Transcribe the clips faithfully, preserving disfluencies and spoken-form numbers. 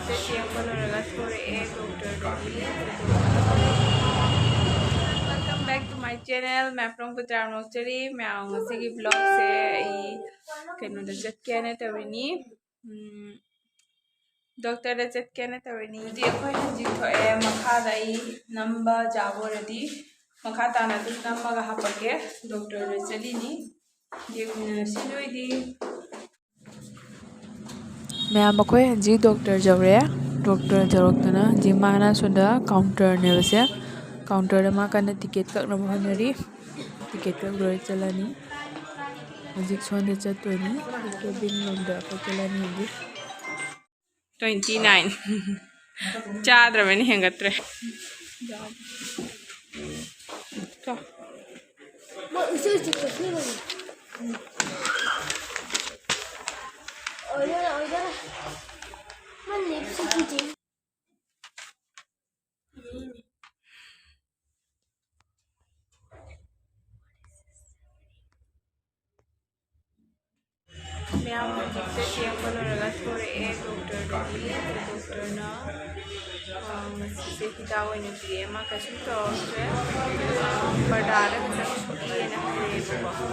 Test ꯌꯦꯡꯕ ꯂꯣꯏꯔꯒ ꯊꯣꯔꯛꯑꯦ ꯗꯣꯛꯇꯔꯗꯒꯤ꯫ Welcome back to my channel. ꯃꯌꯥꯝ ꯄꯨꯝꯅꯃꯛꯄꯨ ꯇꯔꯥꯝꯅ ꯑꯣꯛꯆꯔꯤ꯫ ꯃꯌꯥꯝ, ꯉꯁꯤꯒꯤ ꯕ꯭ꯂꯣꯒꯁꯦ ꯑꯩ ꯀꯩꯅꯣꯗ ꯆꯠꯀꯦꯅ ꯇꯧꯔꯤꯅꯤ꯫ ꯎꯝ, ꯗꯣꯛꯇꯔꯗ ꯆꯠꯀꯦꯅ ꯇꯧꯔꯤꯅꯤ꯫ ꯑꯗꯨꯗꯤ ꯑꯩꯈꯣꯏ ꯍꯧꯖꯤꯛ ꯊꯣꯛꯑꯦ꯫ ꯃꯈꯥꯗ ꯑꯩ ꯅꯝꯕ ꯌꯥꯕ ꯑꯣꯏꯔꯗꯤ ꯃꯈꯥ ꯇꯥꯅ ꯑꯗꯨꯝ ꯅꯝꯃꯒ ꯍꯥꯞꯄꯛꯀꯦ꯫ ꯗꯣꯛꯇꯔꯗ ꯆꯠꯂꯤꯅꯤ꯫ ꯌꯦꯡꯃꯤꯟꯅꯔꯁꯤ ꯅꯣꯏꯗꯤ꯫ ꯃꯌꯥꯝ, ꯑꯩꯈꯣꯏ ꯍꯧꯖꯤꯛ ꯗꯣꯛꯇꯔ ꯌꯧꯔꯦ꯫ ꯗꯣꯛꯇꯔ ꯌꯧꯔꯛꯇꯅ ꯍꯧꯖꯤꯛ ꯃꯥꯅ ꯁꯣꯝꯗ ꯀꯥꯎꯟꯇꯔꯅꯦꯕꯁꯦ, ꯀꯥꯎꯟꯇꯔꯗ ꯃꯥ ꯀꯟꯅ ꯇꯤꯀꯦꯠ ꯀꯛꯅꯕ ꯍꯣꯠꯅꯔꯤ꯫ ꯇꯤꯀꯦꯠ ꯀꯛ ꯂꯣꯏꯔ ꯆꯠꯂꯅꯤ꯫ ꯍꯧꯖꯤꯛ ꯁꯣꯝꯗ ꯆꯠꯇꯣꯏꯅꯤ꯫ ꯀꯦꯕꯤꯟ ꯔꯣꯝꯗ ꯑꯩꯈꯣꯏ ꯆꯠꯂꯅꯤ ꯍꯧꯖꯤꯛ꯫ Twenty nine꯫ ꯆꯥꯗ꯭ꯔꯕꯅꯤ, ꯍꯦꯟꯒꯠꯇ꯭ꯔꯦ꯫ ꯆꯥ꯫ ꯃꯣꯏ ꯎꯆꯤ ꯎꯆꯤ ꯀꯛꯄꯤꯕꯅꯤ꯫ ꯑꯣꯏꯗꯣꯏꯔꯥ, ꯑꯣꯏꯗꯣꯏꯔꯥ? ꯃꯥ ꯂꯤꯞꯁꯤ ꯀꯤꯗꯤ꯫ ꯃꯌꯥꯝ ꯍꯧꯖꯤꯛꯇ ꯌꯦꯡꯕ ꯂꯣꯏꯔꯒ ꯊꯣꯔꯛꯑꯦ ꯗꯣꯛꯇꯔꯗꯒꯤ꯫ ꯗꯣꯛꯇꯔꯅ, ꯑ, ꯉꯁꯤꯁꯦ ꯍꯤꯗꯥꯛ ꯑꯣꯏꯅ ꯄꯤꯔꯛꯑꯦ꯫ ꯃꯥ ꯀꯩꯁꯨꯝ ꯇꯧꯔꯛꯇ꯭ꯔꯦ꯫ ꯑ, ꯄꯔꯗꯥꯗ ꯈꯤꯇꯪ ꯁꯣꯛꯏꯅ ꯍꯥꯏꯔꯛꯑꯦꯕꯀꯣ꯫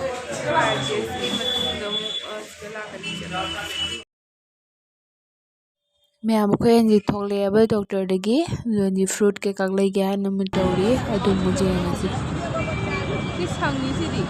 ꯐꯥꯏꯚ ꯗꯦꯖꯀꯤ ꯃꯇꯨꯡꯗ ꯑꯃꯨꯛ, ꯑ, ꯁꯤꯗ ꯂꯥꯛꯀꯅꯤ꯫ ꯃꯌꯥꯝ, ꯑꯩꯈꯣꯏ ꯍꯧꯖꯤꯛ ꯊꯣꯛꯂꯛꯑꯦꯕ ꯗꯣꯛꯇꯔꯗꯒꯤ꯫ ꯑꯗꯨꯗꯤ ꯐ꯭ꯔꯨꯠ ꯀꯩꯀꯥ ꯂꯩꯒꯦ ꯍꯥꯏꯅ ꯑꯃ ꯇꯧꯔꯤ, ꯑꯗꯨ ꯑꯃꯨꯛ ꯌꯦꯡꯉꯁꯤ꯫ ꯁꯤ ꯁꯪꯉꯤꯁꯤꯗꯤ꯫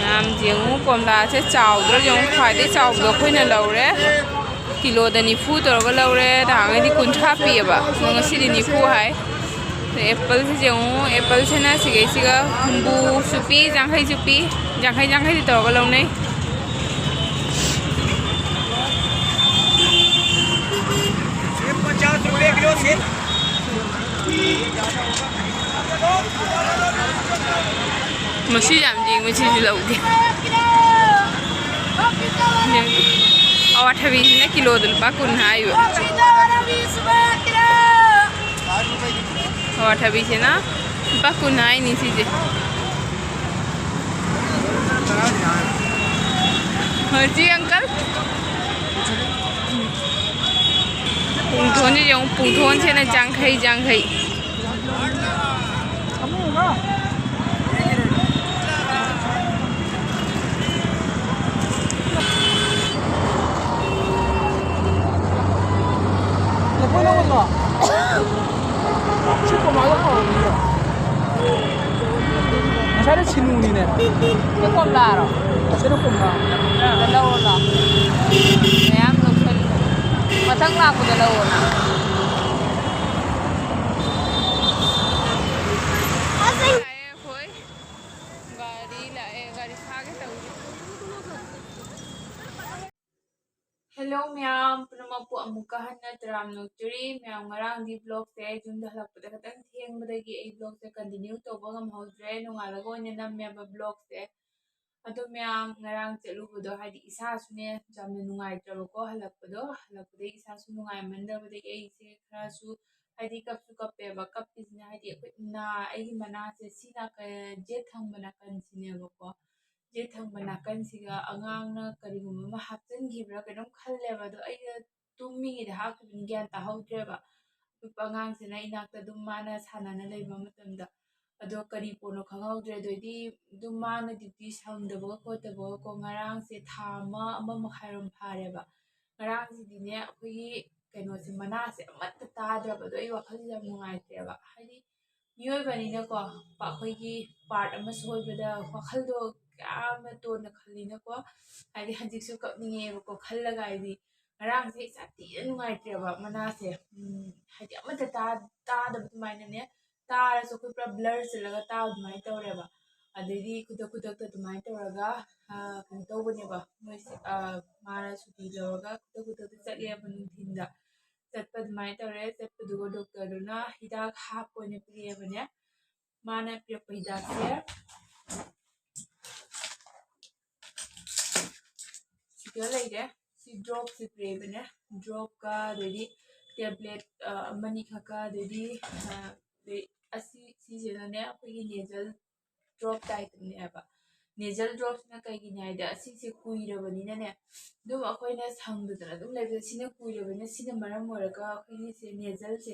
ꯌꯥꯝ ꯌꯦꯡꯉꯨ, ꯀꯣꯝꯂꯥꯁꯦ ꯆꯥꯎꯗ꯭ꯔꯣ? ꯌꯦꯡꯉꯨ, ꯈ꯭ꯋꯥꯏꯗꯩ ꯆꯥꯎꯕꯗꯣ ꯑꯩꯈꯣꯏꯅ ꯂꯧꯔꯦ꯫ ꯀꯤꯂꯣꯗ ꯅꯤꯐꯨ ꯇꯧꯔꯒ ꯂꯧꯔꯦ꯫ ꯅꯍꯥꯟꯈꯩꯗꯤ ꯀꯨꯟꯊ꯭ꯔꯥ ꯄꯤꯌꯦꯕ, ꯑꯗꯣ ꯉꯁꯤꯗꯤ ꯅꯤꯐꯨ ꯍꯥꯏ꯫ ꯑꯗꯩ ꯑꯦꯄꯜꯁꯤ ꯌꯦꯡꯉꯨ, ꯑꯦꯄꯜꯁꯤꯅ ꯁꯤꯒꯩꯁꯤꯒ ꯍꯨꯝꯐꯨꯁꯨ ꯄꯤ, ꯌꯥꯡꯈꯩꯁꯨ ꯄꯤ, ꯌꯥꯡꯈꯩ ꯌꯥꯡꯈꯩꯗꯤ ꯇꯧꯔꯒ ꯂꯧꯅꯩ꯫ सेब पचास रुपए किलो सेब। ꯃꯁꯤ ꯌꯥꯝ ꯌꯦꯡꯉꯨ, ꯁꯤꯁꯨ ꯂꯧꯒꯦ꯫ ꯑꯋꯥꯊꯕꯤꯁꯤꯅ ꯀꯤꯂꯣꯗ ꯂꯨꯄꯥ ꯀꯨꯟ ꯍꯥꯏꯕ꯫ ꯑꯋꯥꯊꯕꯤꯁꯤꯅ ꯂꯨꯄꯥ ꯀꯨꯟ ꯍꯥꯏꯅꯤ ꯁꯤꯁꯦ꯫ ꯍꯧꯖꯤꯛ ꯑꯪꯀꯜ ꯄꯨꯡꯊꯣꯟꯁꯦ ꯌꯦꯡꯉꯨ, ꯄꯨꯡꯊꯣꯟꯁꯤꯅ ꯌꯥꯡꯈꯩ ꯌꯥꯡꯈꯩ꯫ ꯂꯐꯣꯏ ꯂꯧꯒꯗ꯭ꯔꯣ? ꯁꯤ ꯀꯣꯝꯂꯥꯗꯣ ꯍꯥꯎꯕꯅꯤꯅꯦ꯫ ꯉꯁꯥꯏꯗꯣ ꯁꯤꯅꯨꯅꯤꯅꯦ꯫ ꯁꯤ ꯀꯣꯝꯂꯥꯔꯣ? ꯁꯤꯅ ꯀꯣꯝꯂꯥ꯫ ꯂꯧꯔꯣ ꯂꯥꯎ꯫ ꯃꯌꯥꯝ ꯂꯧꯁꯜꯂꯣ꯫ ꯃꯊꯪ ꯂꯥꯛꯄꯗ ꯂꯧꯔꯣ ꯅꯪ꯫ ꯂꯥꯛꯑꯦ ꯑꯩꯈꯣꯏ꯫ ꯒꯥꯔꯤ ꯂꯥꯛꯑꯦ, ꯒꯥꯔꯤ ꯐꯥꯒꯦ ꯇꯧꯔꯤ꯫ ꯍꯦꯜꯂꯣ ꯃꯌꯥꯝ ꯄꯨꯝꯅꯃꯛꯄꯨ ꯑꯃꯨꯛꯀ ꯍꯟꯅ ꯇꯔꯥꯝꯅ ꯑꯣꯛꯆꯔꯤ꯫ ꯃꯌꯥꯝ ꯉꯔꯥꯡꯗꯤ ꯕ꯭ꯂꯣꯛꯁꯦ ꯌꯨꯝꯗ ꯍꯜꯂꯛꯄꯗ ꯈꯤꯇꯪ ꯊꯦꯡꯕꯗꯒꯤ ꯑꯩ ꯕ꯭ꯂꯣꯛꯁꯦ ꯀꯟꯇꯤꯅ꯭ꯌꯨ ꯇꯧꯕ ꯉꯝꯍꯧꯗ꯭ꯔꯦ꯫ ꯅꯣꯡꯉꯥꯜꯂꯒ ꯑꯣꯏꯅ ꯅꯝꯃꯦꯕ ꯕ꯭ꯂꯣꯛꯁꯦ꯫ ꯑꯗꯣ ꯃꯌꯥꯝ ꯉꯔꯥꯡ ꯆꯠꯂꯨꯕꯗꯣ ꯍꯥꯏꯗꯤ ꯏꯁꯥꯁꯨꯅꯦ ꯌꯥꯝꯅ ꯅꯨꯡꯉꯥꯏꯇ꯭ꯔꯕꯀꯣ ꯍꯜꯂꯛꯄꯗꯣ꯫ ꯍꯜꯂꯛꯄꯗꯒꯤ ꯏꯁꯥꯁꯨ ꯅꯨꯡꯉꯥꯏꯃꯟꯗꯕꯗꯒꯤ ꯑꯩꯁꯦ ꯈꯔꯁꯨ ꯍꯥꯏꯗꯤ ꯀꯞꯁꯨ ꯀꯞꯄꯦꯕ꯫ ꯀꯞꯄꯤꯁꯤꯅ ꯍꯥꯏꯗꯤ ꯑꯩꯈꯣꯏ ꯅꯥ-, ꯑꯩꯒꯤ ꯃꯅꯥꯁꯦ ꯁꯤ ꯅꯥꯀꯟ ꯌꯦꯠ ꯊꯪꯕ ꯅꯥꯀꯟꯁꯤꯅꯦꯕꯀꯣ꯫ ꯌꯦꯠ ꯊꯪꯕ ꯅꯥꯀꯟꯁꯤꯒ ꯑꯉꯥꯡꯅ ꯀꯔꯤꯒꯨꯝꯕ ꯑꯃ ꯍꯥꯞꯆꯤꯟꯈꯤꯕ꯭ꯔꯥ ꯀꯩꯅꯣꯝ ꯈꯜꯂꯦꯕ꯫ ꯑꯗꯣ ꯑꯩꯅ ꯇꯨꯝꯃꯤꯉꯩꯗ ꯍꯥꯞꯈꯤꯕꯅꯤ, ꯒ꯭ꯌꯥꯟ ꯇꯥꯍꯧꯗ꯭ꯔꯦꯕ꯫ ꯑꯄꯤꯛꯄ ꯑꯉꯥꯡꯁꯤꯅ ꯏꯅꯥꯛꯇ ꯑꯗꯨꯝ ꯃꯥꯅ ꯁꯥꯟꯅꯅ ꯂꯩꯕ ꯃꯇꯝꯗ꯫ ꯑꯗꯣ ꯀꯔꯤ ꯄꯣꯠꯅꯣ ꯈꯪꯍꯧꯗ꯭ꯔꯦ꯫ ꯑꯗꯩꯗꯤ ꯑꯗꯨꯝ ꯃꯥꯅ ꯗ꯭ꯌꯨꯇꯤ ꯁꯪꯗꯕꯒ ꯈꯣꯠꯇꯕꯒꯀꯣ ꯉꯔꯥꯡꯁꯦ ꯊꯥ ꯑꯃ, ꯑꯃ ꯃꯈꯥꯏꯔꯣꯝ ꯐꯥꯔꯦꯕ꯫ ꯉꯔꯥꯡꯁꯤꯗꯤꯅꯦ ꯑꯩꯈꯣꯏꯒꯤ ꯀꯩꯅꯣꯁꯦ, ꯃꯅꯥꯁꯦ ꯑꯃꯠꯇ ꯇꯥꯗ꯭ꯔꯕꯗꯣ ꯑꯩ ꯋꯥꯈꯜꯁꯦ ꯌꯥꯝ ꯅꯨꯡꯉꯥꯏꯇ꯭ꯔꯦꯕ꯫ ꯍꯥꯏꯗꯤ ꯃꯤꯑꯣꯏꯕꯅꯤꯅꯀꯣ, ꯄ-, ꯑꯩꯈꯣꯏꯒꯤ ꯄꯥꯔꯠ ꯑꯃ ꯁꯣꯏꯕꯗ ꯋꯥꯈꯜꯗꯣ ꯌꯥꯝꯅ ꯇꯣꯟꯅ ꯈꯜꯂꯤꯅꯀꯣ꯫ ꯍꯥꯏꯗꯤ ꯍꯧꯖꯤꯛꯁꯨ ꯀꯞꯅꯤꯡꯉꯦꯕꯀꯣ ꯈꯜꯂꯒ꯫ ꯍꯥꯏꯗꯤ ꯉꯔꯥꯡꯁꯦ ꯏꯁꯥ ꯊꯤꯅ ꯅꯨꯡꯉꯥꯏꯇ꯭ꯔꯦꯕ꯫ ꯃꯅꯥꯁꯦ, ꯎꯝ, ꯍꯥꯏꯗꯤ ꯑꯃꯠꯇ ꯇꯥ-, ꯇꯥꯗꯕ ꯑꯗꯨꯃꯥꯏꯅꯅꯦ, ꯇꯥꯔꯁꯨ ꯑꯩꯈꯣꯏ ꯄꯨꯔꯥ ꯕ꯭ꯂꯔ ꯆꯠꯂꯒ ꯇꯥꯕ ꯑꯗꯨꯃꯥꯏꯅ ꯇꯧꯔꯦꯕ꯫ ꯑꯗꯩꯗꯤ ꯈꯨꯗꯛ ꯈꯨꯗꯛꯇ ꯑꯗꯨꯃꯥꯏꯅ ꯇꯧꯔꯒ, ꯑ, ꯀꯩꯅꯣ ꯇꯧꯕꯅꯦꯕ ꯃꯣꯏꯁꯦ, ꯑ, ꯃꯥꯅ ꯁꯨꯇꯤ ꯂꯧꯔꯒ ꯈꯨꯗꯛ ꯈꯨꯗꯛꯇ ꯆꯠꯂꯦꯕ ꯅꯨꯡꯊꯤꯟꯗ꯫ ꯆꯠꯄ ꯑꯗꯨꯃꯥꯏꯅ ꯇꯧꯔꯦ꯫ ꯆꯠꯄꯗꯨꯒ ꯗꯣꯛꯇꯔꯗꯨꯅ ꯍꯤꯗꯥꯛ ꯍꯥꯞꯄ ꯑꯣꯏꯅ ꯄꯤꯔꯛꯑꯦꯕꯅꯦ꯫ ꯃꯥꯅ ꯄꯤꯔꯛꯄ ꯍꯤꯗꯥꯛꯁꯦ ꯁꯤꯗ ꯂꯩꯔꯦ꯫ ꯁꯤ ꯗ꯭ꯔꯣꯞꯁꯦ ꯄꯤꯔꯛꯏꯕꯅꯦ꯫ ꯗ꯭ꯔꯣꯞꯀ ꯑꯗꯩꯗꯤ ꯇꯦꯕ꯭ꯂꯦꯠ ꯑꯃꯅꯤ ꯈꯛꯀ ꯑꯗꯩꯗꯤ ꯑ, ꯑꯗꯩ ꯑꯁꯤ ꯁꯤꯁꯤꯅꯅꯦ ꯑꯩꯈꯣꯏꯒꯤ ꯅꯦꯖꯜ ꯗ꯭ꯔꯣꯞ ꯇꯥꯏꯞꯅꯦꯕ꯫ ꯅꯦꯖꯜ ꯗ꯭ꯔꯣꯞꯁꯤꯅ ꯀꯩꯒꯤꯅꯤ ꯍꯥꯏꯗꯤ ꯑꯁꯤꯁꯦ ꯀꯨꯏꯔꯕꯅꯤꯅꯅꯦ, ꯑꯗꯨꯝ ꯑꯩꯈꯣꯏꯅ ꯁꯪꯗꯗꯅ ꯑꯗꯨꯝ ꯂꯩꯕꯗ ꯁꯤꯅ ꯀꯨꯏꯔꯕꯅꯤꯅ ꯁꯤꯅ ꯃꯔꯝ ꯑꯣꯏꯔꯒ ꯑꯩꯈꯣꯏꯒꯤꯁꯦ ꯅꯦꯖꯜꯁꯦ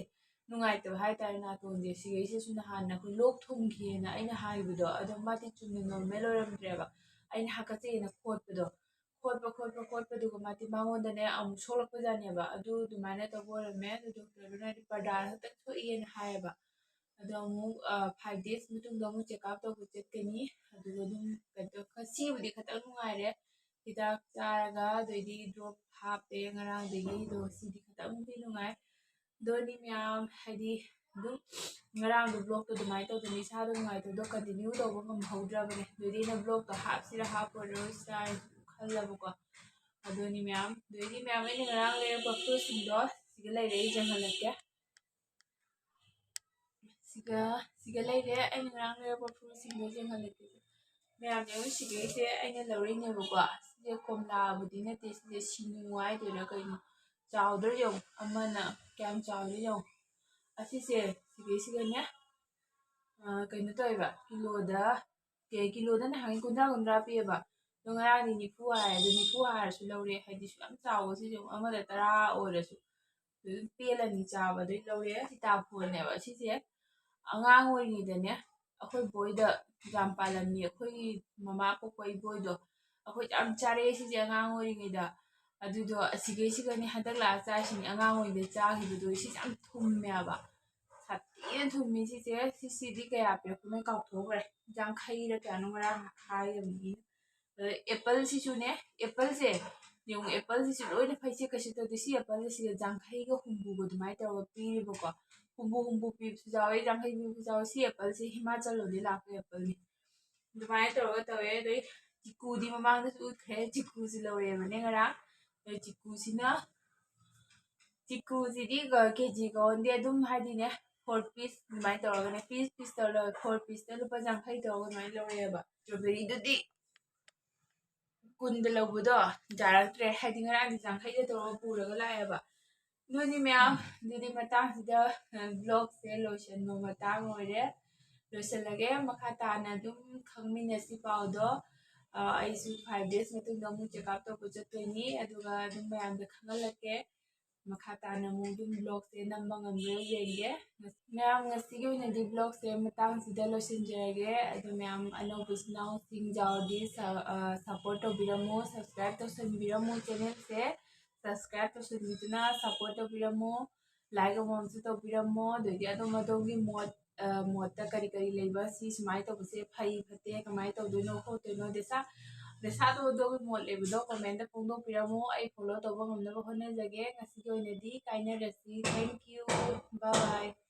ꯅꯨꯡꯉꯥꯏꯇꯕ ꯍꯥꯏꯇꯥꯔꯦ꯫ ꯅꯥꯇꯣꯟꯁꯦ ꯁꯤꯒꯩꯁꯤꯁꯨ ꯅꯍꯥꯟ ꯑꯩꯈꯣꯏ ꯂꯣꯛ ꯊꯨꯡꯈꯤꯑꯅ ꯑꯩꯅ ꯍꯥꯏꯕꯗꯣ ꯑꯗꯣ ꯃꯥꯗꯤ ꯆꯨꯝꯅ ꯅꯣꯔꯃꯦꯜ ꯑꯣꯏꯔꯝꯗ꯭ꯔꯦꯕ꯫ ꯑꯩꯅ ꯍꯥꯀꯠꯆꯩꯅ ꯈꯣꯠꯄꯗꯣ ꯈꯣꯠꯄ ꯈꯣꯠꯄ ꯈꯣꯠꯄꯗꯨꯒ ꯃꯥꯗꯤ ꯃꯉꯣꯟꯗꯅꯦ ꯑꯃꯨꯛ ꯁꯣꯛꯂꯛꯄꯖꯥꯠꯅꯦꯕ꯫ ꯑꯗꯨ ꯑꯗꯨꯃꯥꯏꯅ ꯇꯧꯕ ꯑꯣꯏꯔꯝꯃꯦ꯫ ꯑꯗꯨ ꯗꯣꯛꯇꯔꯗꯨꯅ ꯍꯥꯏꯗꯤ ꯄꯔꯗꯥꯔ ꯈꯛꯇꯪ ꯊꯣꯛꯏꯅ ꯍꯥꯏꯌꯦꯕ꯫ ꯑꯗꯣ ꯑꯃꯨꯛ ꯐꯥꯏꯚ ꯗꯦꯖ ꯃꯇꯨꯡꯗ ꯑꯃꯨꯛ ꯆꯦꯛꯑꯞ ꯇꯧꯕ ꯆꯠꯀꯅꯤ꯫ ꯑꯗꯨꯒ ꯑꯗꯨꯝ ꯀꯩꯅꯣ ꯇꯧ- ꯉꯁꯤꯕꯨꯗꯤ ꯈꯇꯪ ꯅꯨꯡꯉꯥꯏꯔꯦ꯫ ꯍꯤꯗꯥꯛ ꯆꯥꯔꯒ ꯑꯗꯩꯗꯤ ꯗ꯭ꯔꯣꯞ ꯍꯥꯞꯄꯦ ꯉꯔꯥꯡꯗꯒꯤ꯫ ꯑꯗꯣ ꯉꯁꯤꯗꯤ ꯈꯇꯪꯗꯤ ꯅꯨꯡꯉꯥꯏ꯫ ꯑꯗꯣꯅꯤ ꯃꯌꯥꯝ ꯍꯥꯏꯗꯤ ꯑꯗꯨꯝ ꯉꯔꯥꯡꯗꯣ ꯕ꯭ꯂꯣꯛꯇꯣ ꯑꯗꯨꯃꯥꯏꯅ ꯇꯧꯗꯅ ꯏꯁꯥꯗꯣ ꯅꯨꯡꯉꯥꯏꯇꯕꯗꯣ ꯀꯟꯇꯤꯅ꯭ꯌꯨ ꯇꯧꯕ ꯉꯝꯍꯧꯗ꯭ꯔꯕꯅꯦ꯫ ꯑꯗꯨꯗꯤ ꯑꯩꯅ ꯕ꯭ꯂꯣꯛꯇꯣ ꯍꯥꯞꯁꯤꯔꯥ ꯍꯥꯞꯄꯣꯏꯔꯣ ꯁꯤꯔꯥ ꯍꯥꯏꯅ ꯈꯜꯂꯕꯀꯣ꯫ ꯑꯗꯨꯅꯤ ꯃꯌꯥꯝ ꯑꯗꯨꯗꯤ ꯃꯌꯥꯝ ꯑꯩꯅ ꯉꯔꯥꯡ ꯂꯩꯔꯛꯄ ꯐ꯭ꯔꯨꯠꯁꯤꯡꯗꯣ ꯁꯤꯗ ꯂꯩꯔꯦ, ꯑꯩ ꯌꯦꯡꯍꯜꯂꯛꯀꯦ꯫ ꯁꯤꯒ ꯁꯤꯒ ꯂꯩꯔꯦ ꯑꯩꯅ ꯉꯔꯥꯡ ꯂꯩꯔꯛꯄ ꯐ꯭ꯔꯨꯠꯁꯤꯡꯗꯣ ꯌꯦꯡꯍꯜꯂꯛꯀꯦ꯫ ꯃꯌꯥꯝ ꯌꯦꯡꯉꯨ, ꯁꯤꯒꯩꯁꯦ ꯑꯩꯅ ꯂꯧꯔꯛꯏꯅꯦꯕꯀꯣ꯫ ꯁꯤꯁꯦ ꯀꯣꯝꯂꯥꯕꯨꯗꯤ ꯅꯠꯇꯦ, ꯁꯤꯁꯦ ꯁꯤꯅꯨ ꯍꯥꯏꯗꯣꯏꯔꯥ ꯀꯩꯅꯣ꯫ ꯆꯥꯎꯗ꯭ꯔꯥ ꯌꯦꯡꯉꯨ, ꯑꯃꯅ ꯀꯌꯥꯝ ꯆꯥꯎꯔꯤ ꯌꯦꯡꯉꯨ꯫ ꯑꯁꯤꯁꯦ ꯁꯤꯒꯩꯁꯤꯒꯅꯦ ꯑ, ꯀꯩꯅꯣ ꯇꯧꯋꯦꯕ, ꯀꯤꯂꯣꯗ ꯀꯦ- ꯀꯤꯂꯣꯗ ꯅꯍꯥꯟꯒꯩ ꯀꯨꯟꯊ꯭ꯔꯥ ꯀꯨꯟꯊ꯭ꯔꯥ ꯄꯤꯌꯦꯕ꯫ ꯑꯗꯣ ꯉꯔꯥꯡꯗꯤ ꯅꯤꯐꯨ ꯍꯥꯏ, ꯑꯗꯣ ꯅꯤꯐꯨ ꯍꯥꯏꯔꯁꯨ ꯂꯧꯔꯦ, ꯍꯥꯏꯗꯤ ꯁꯨꯛ ꯌꯥꯝ ꯆꯥꯎꯕ ꯁꯤꯁꯨ ꯑꯃꯗ ꯇꯔꯥ ꯑꯣꯏꯔꯁꯨ ꯑꯗꯨꯝ ꯄꯦꯜꯂꯅꯤ ꯆꯥꯕꯗꯩ ꯂꯧꯔꯦ꯫ ꯁꯤꯇꯥꯐꯣꯟꯅꯦꯕ ꯁꯤꯁꯦ꯫ ꯑꯉꯥꯡ ꯑꯣꯏꯔꯤꯉꯩꯗꯅꯦ ꯑꯩꯈꯣꯏ ꯕꯣꯏꯗ ꯌꯥꯝ ꯄꯥꯜꯂꯝꯃꯤ, ꯑꯩꯈꯣꯏꯒꯤ ꯃꯃꯥ ꯄꯣꯛꯄ ꯏꯕꯣꯏꯗꯣ꯫ ꯑꯩꯈꯣꯏ ꯌꯥꯝ ꯆꯥꯔꯛꯑꯦ ꯁꯤꯁꯦ ꯑꯉꯥꯡ ꯑꯣꯏꯔꯤꯉꯩꯗ꯫ ꯑꯗꯨꯗꯣ ꯑꯁꯤꯒꯩꯁꯤꯒꯅꯦ ꯍꯟꯗꯛ ꯂꯥꯛꯑ ꯆꯥꯏꯁꯤꯅꯦ꯫ ꯑꯉꯥꯡ ꯑꯣꯏꯔꯤꯉꯩꯗ ꯆꯥꯈꯤꯕꯗꯣ ꯁꯤꯁꯦ ꯌꯥꯝ ꯊꯨꯝꯃꯦꯕ, ꯁꯥꯊꯤꯅ ꯊꯨꯝꯃꯤ ꯁꯤꯁꯦ꯫ ꯁꯤꯁꯤꯗꯤ ꯀꯌꯥ ꯄꯤꯔꯛꯄꯅꯣ ꯀꯥꯎꯊꯣꯛꯈ꯭ꯔꯦ, ꯌꯥꯡꯈꯩꯔ ꯀꯌꯥꯅꯣ ꯉꯔꯥꯡ ꯍꯥꯏꯔꯝꯃꯤ꯫ ꯑꯦꯄꯜꯁꯤꯁꯨꯅꯦ, ꯑꯦꯄꯜꯁꯦ ꯌꯦꯡꯉꯨ, ꯑꯦꯄꯜꯁꯤꯁꯨ ꯂꯣꯏꯅ ꯐꯩꯁꯦ, ꯀꯩꯁꯨ ꯇꯧꯗꯦ꯫ ꯁꯤ ꯑꯦꯄꯜꯁꯦ ꯁꯤꯗ ꯌꯥꯡꯈꯩꯒ ꯍꯨꯝꯐꯨꯒ ꯑꯗꯨꯃꯥꯏꯅ ꯇꯧꯔꯒ ꯄꯤꯔꯤꯕꯀꯣ꯫ ꯍꯨꯝꯐꯨ ꯍꯨꯝꯐꯨ ꯄꯤꯕꯁꯨ ꯌꯥꯎꯋꯦ, ꯌꯥꯡꯈꯩ ꯄꯤꯕꯁꯨ ꯌꯥꯎꯋꯦ꯫ ꯁꯤ ꯑꯦꯄꯜꯁꯦ ꯍꯤꯃꯥꯆꯜ ꯂꯣꯝꯗꯒꯤ ꯂꯥꯛꯄ ꯑꯦꯄꯜꯅꯤ꯫ ꯑꯗꯨꯃꯥꯏꯅ ꯇꯧꯔꯒ ꯇꯧꯋꯦ꯫ ꯑꯗꯩ ꯆꯤꯀꯨꯗꯤ ꯃꯃꯥꯡꯗꯁꯨ ꯎꯠꯈ꯭ꯔꯦ, ꯆꯤꯀꯨꯁꯤ ꯂꯧꯔꯛꯑꯦꯕꯅꯦ ꯉꯔꯥꯡ꯫ ꯑꯗꯩ ꯆꯤꯀꯨꯁꯤꯅ, ꯆꯤꯀꯨꯁꯤꯗꯤ ꯀꯦ ꯖꯤꯒ ꯑꯣꯟꯗꯦ, ꯑꯗꯨꯝ ꯍꯥꯏꯗꯤꯅꯦ, four piece ꯑꯗꯨꯃꯥꯏꯅ ꯇꯧꯔꯒꯅꯦ, piece piece ꯇꯧꯔꯒ four pieceꯇ ꯂꯨꯄꯥ ꯌꯥꯡꯈꯩ ꯇꯧꯔꯒ ꯑꯗꯨꯃꯥꯏꯅ ꯂꯧꯔꯛꯑꯦꯕ꯫ Strawberryꯗꯨꯗꯤ ꯀꯨꯟꯗ ꯂꯧꯕꯗꯣ ꯌꯥꯔꯛꯇ꯭ꯔꯦ, ꯍꯥꯏꯗꯤ ꯉꯔꯥꯡꯗꯤ ꯌꯥꯡꯈꯩꯗ ꯇꯧꯔꯒ ꯄꯨꯔꯒ ꯂꯥꯛꯑꯦꯕ꯫ ꯑꯗꯨꯅꯤ ꯃꯌꯥꯝ, ꯑꯗꯨꯗꯤ ꯃꯇꯥꯡꯁꯤꯗ vlogꯁꯦ ꯂꯣꯏꯁꯤꯟꯕ ꯃꯇꯥꯡ ꯑꯣꯏꯔꯦ꯫ ꯂꯣꯏꯁꯤꯜꯂꯒꯦ꯫ ꯃꯈꯥ ꯇꯥꯅ ꯑꯗꯨꯝ ꯈꯪꯃꯤꯟꯅꯁꯤ ꯄꯥꯎꯗꯣ꯫ ꯑ, ꯑꯩꯁꯨ five days ꯃꯇꯨꯡꯗ ꯑꯃꯨꯛ check up ꯇꯧꯕ ꯆꯠꯇꯣꯏꯅꯤ, ꯑꯗꯨꯒ ꯑꯗꯨꯝ ꯃꯌꯥꯝꯗ ꯈꯪꯍꯜꯂꯛꯀꯦ꯫ ꯃꯈꯥ ꯇꯥꯅ ꯑꯃꯨꯛ ꯑꯗꯨꯝ vlogꯁꯦ ꯅꯝꯕ ꯉꯝꯕ꯭ꯔꯥ ꯌꯦꯡꯒꯦ꯫ ꯃꯌꯥꯝ, ꯉꯁꯤꯒꯤ ꯑꯣꯏꯅꯗꯤ vlogꯁꯦ ꯃꯇꯥꯡꯁꯤꯗ ꯂꯣꯏꯁꯤꯟꯖꯔꯒꯦ꯫ ꯑꯗꯣ ꯃꯌꯥꯝ, ꯑꯅꯧꯕ ꯏꯆꯤꯟ ꯏꯅꯥꯎꯁꯤꯡ ꯌꯥꯎꯔꯗꯤ ꯁ-, ꯑ, support ꯇꯧꯕꯤꯔꯝꯃꯨ, subscribe ꯇꯧꯁꯟꯕꯤꯔꯝꯃꯨ channelꯁꯦ꯫ Subscribe ꯇꯧꯁꯟꯕꯤꯗꯨꯅ support ꯇꯧꯕꯤꯔꯝꯃꯨ, like ꯑꯃꯃꯝꯁꯨ ꯇꯧꯕꯤꯔꯝꯃꯣ꯫ ꯑꯗꯩꯗꯤ ꯑꯗꯣꯝ ꯑꯗꯣꯝꯒꯤ ꯃꯣꯠ, ꯑ, ꯃꯣꯠꯇ ꯀꯔꯤ ꯀꯔꯤ ꯂꯩꯕ, ꯁꯤ ꯁꯨꯃꯥꯏꯅ ꯇꯧꯕꯁꯦ ꯐꯩ ꯐꯠꯇꯦ, ꯀꯃꯥꯏꯅ ꯇꯧꯗꯣꯏꯅꯣ ꯈꯣꯠꯇꯣꯏꯅꯣ, ꯗꯦꯁꯥ, ꯗꯦꯁꯥꯗꯣ ꯑꯗꯣꯝꯒꯤ ꯃꯣꯠ ꯂꯩꯕꯗꯣ commentꯇ ꯐꯣꯡꯗꯣꯛꯄꯤꯔꯝꯃꯣ꯫ ꯑꯩ follow ꯇꯧꯕ ꯉꯝꯅꯕ ꯍꯣꯠꯅꯖꯒꯦ꯫ ꯉꯁꯤꯒꯤ ꯑꯣꯏꯅꯗꯤ ꯀꯥꯏꯅꯔꯁꯤ꯫ Thank you. Bye bye.